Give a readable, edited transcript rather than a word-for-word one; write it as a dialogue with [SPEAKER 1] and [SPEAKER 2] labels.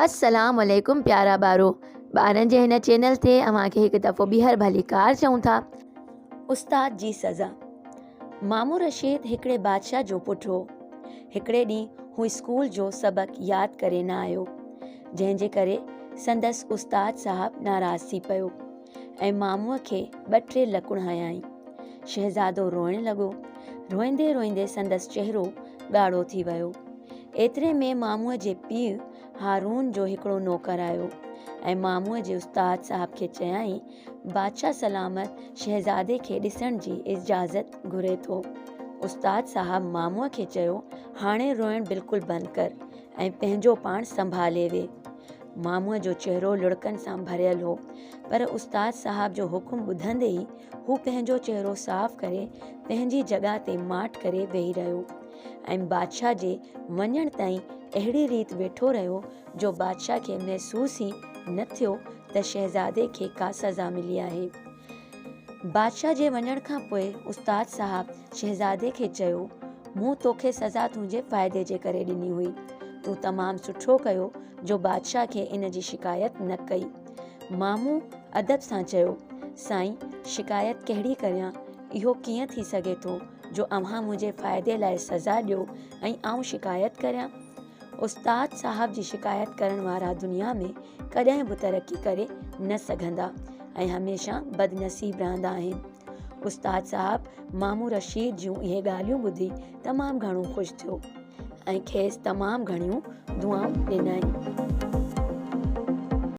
[SPEAKER 1] السلام عليڪم پيارا ٻارو ٻارن جي هن چينل تي اوهان کي هڪ دفعو ٻيهر ڀليڪار چئون ٿا. استاد جي سزا. مامو رشيد هڪڙي بادشاهه جو پٽ هو. هڪڙي ڏينهن هو اسڪول جو سبق ياد ڪري نه آيو، جنهن جي ڪري سندس استاد صاحب ناراض ٿي پيو ۽ ماموء کي ٻه ٽي لڪڻ هنيائين. شهزادو روئڻ لڳو. روئندي روئندي سندس چهرو ڳاڙهو ٿي ويو. ايتري ۾ ماموء جي پيء هارون جو هڪڙو نوڪر آيو ۽ ماموء جي استاد صاحب کي چيائين، بادشاهه سلامت شهزادي کي ڏسڻ جي اجازت گهري ٿو. استاد صاحب ماموء کي چيو، هاڻي روئڻ بلڪل بند ڪر ۽ پنهنجو پاڻ سنڀالي ويهه. ماموء جو چهرو لڙڪن سان ڀريل هو، پر استاد صاحب جو حڪم ٻڌندي ئي هو پنهنجو چهرو صاف ڪري پنهنجي جڳهه تي ماٺ ڪري ويهي رهيو. ۽ بادشاهه جي وڃڻ تائين اهڙي ريت ويٺو رهيو جو بادشاهه کي محسوس ئي نه ٿيو ته شهزادي کي ڪا سزا ملي آهي. بادشاهه جي وڃڻ کان پوء استاد صاحب شهزادي کي چيو، مون توکي سزا تنهنجي فائدي جي ڪري ڏني هئي. تون تمام سٺو ڪيو جو بادشاهه کي ان جي شڪايت نه ڪئي. مامو ادب سان چيو، سائين شڪايت ڪهڙي ڪريان، اهو ڪيئن ٿي سگهي ٿو جو اوهان منهنجي فائدي لاء سزا ڏيو ۽ آئون شڪايت ڪريان؟ استاد صاحب جي شڪايت ڪرڻ وارا دنيا ۾ ڪڏهن به ترقي ڪري نه سگهندا ۽ هميشه بدنصيب رهندا آهن. استاد صاحب مامو رشيد جون اهي ڳالهيون ٻڌي تمام گهڻو خوش ٿيو ۽ کيس تمام گهڻيون دعائون ڏنائين.